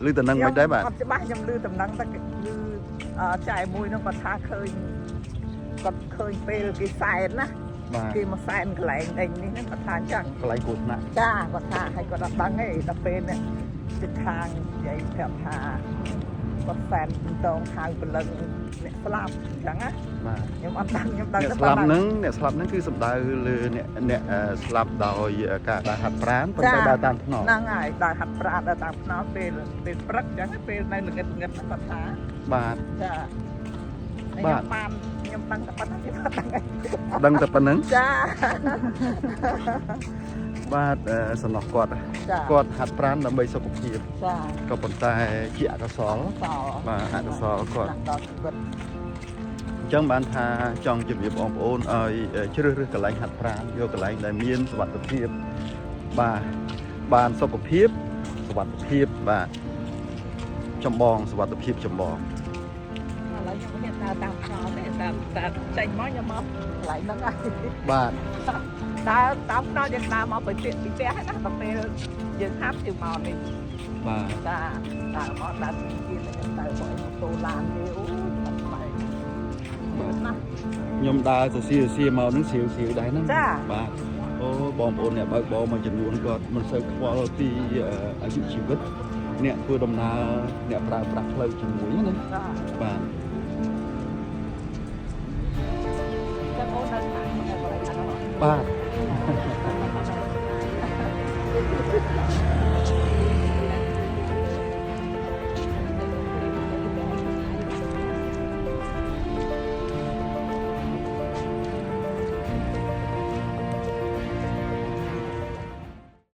ឮតំណឹងមិនដែរបាទ អត់ច្បាស់ខ្ញុំឮតំណឹងតែឮចែមួយនោះគាត់ថាឃើញគាត់ឃើញពេលគេសែនណា បាទ គេមកសែនកន្លែងអីនេះហ្នឹងគាត់ថាអញ្ចឹង កន្លែងគ្រោះថ្នាក់ ចាគាត់ថាឲ្យគាត់អត់ដឹងទេដល់ពេលនេះជិតខាងនិយាយប្រាប់ថាគាត់សែនតងហៅព្រលឹងអ្នកស្លាប់អញ្ចឹងណា បាទ ខ្ញុំអត់ដឹងខ្ញុំដឹង អ្នក តែប៉ុណ្ណឹង ស្លាប់ហ្នឹងអ្នកស្លាប់ហ្នឹងគឺសំដៅលើអ្នកអ្នកស្លាប់ដោយការដើរហាត់ប្រាណប៉ុន្តែដើរតាមថ្នល់ ហ្នឹងហើយដើរហាត់ប្រាណដើរតាមថ្នល់ពេលពេលព្រឹកអញ្ចឹងពេលនៅល្ងិតល្ងិតហ្នឹងគាត់ថា បាទ ចាហើយ បាទ ខ្ញុំបានខ្ញុំដឹងតែប៉ុណ្ណឹងខ្ញុំអត់ដឹងអី ដឹងតែប៉ុណ្្នឹង ចា បាទសំណោះគាត់ ចា គាត់ហាត់ប្រាណដើម្បីសុខភាព ចា ក៏ប៉ុន្តែជាអកុសល ស បាទអកុសលគាត់ ដល់ជីវិត អញ្ចឹងបានថាចង់ជម្រាបបងប្អូនឲ្យជ្រើសរើសកន្លែងហាត់ប្រាណយកកន្លែងដែលមានសុវត្ថិភាពបាទបានសុខភាពសុវត្ថិភាពបាទចម្បងសុវត្ថិភាពចម្បង ឥឡូវខ្ញុំហ៊ានដើរតាមថ្នល់ទេតាមតាមចេញមកខ្ញុំមកកន្លែងហ្នឹងហើយ បាទ ដើរតាមថ្នល់យើងដើរមកពីផ្ទះពីផ្ទះហ្នឹងណាដល់ពេលយើងហាប់យើងមកនេះ បាទ ចាដើរមកដើរពីទៀតហ្នឹងទៅព្រោះអីម៉ូតូឡានគេអូយបាត់បែកណាស់ ខ្ញុំដើរទៅសៀសៀមកហ្នឹងសៀវសៀវដែរហ្នឹង ចា បាទអូបងប្អូនអ្នកបើកបរមួយចំនួនគាត់មិនសូវខ្វល់ពីអាយុជីវិតអ្នកធ្វើដំណើរអ្នកប្រើប្រាស់ផ្លូវជាមួយណា ចា បាទ ចឹងអូននៅខាងហ្នឹងកន្លែងហ្នឹង បាទ